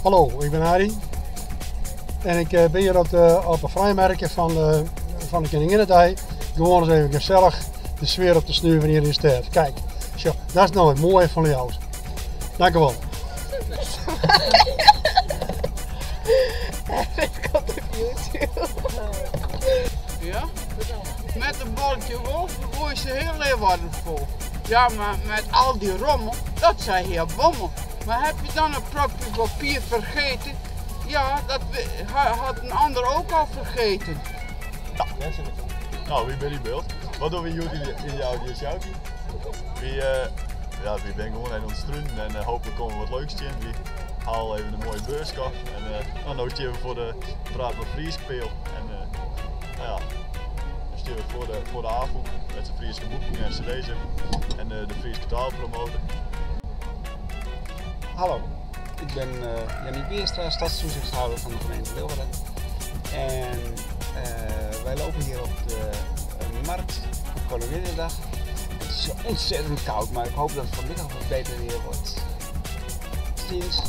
Hallo, ik bin Arie en ik eh, bin hjir op de, op de frijmerke fan de, fan de Keninginnedei. Gewoan ris even gesellich de sfear op te snuven hjir yn de stêd. Kijk, sjoch, dat is no it moaie fan Ljouwert. Dank u wol. Dit komt op YouTube. Ja? Met een bolletje wol gooi ze heel Leeuwarden vol. Ja, maar met al die rommel, dat zei heer Bommel. Maar heb je dan een propje papier vergeten? Ja, dat had een ander ook al vergeten. Nou, wy binne yn byld. Wat dogge wy hjoed yn de Audio Sjoukie? Wy, uh, ja, wy binne gewoan even oan it strunen en uh, hooplik komme we wat leuks tsjin. Wy ha al even in moaie beurs kocht en uh, nou, no steane we foar de Praat mar Frysk peal. En nou ja, dan steane we foar de Afûk met de Fryske boeken en cd's en de Fryske taal promote. Hallo, ik ben uh, Jannie Beerstra, stadstoezichthouder van de gemeente Leeuwarden. En uh, wij lopen hier op de markt op Koninginnedag. Het is ontzettend koud, maar ik hoop dat het vanmiddag wat beter weer wordt. Tot ziens.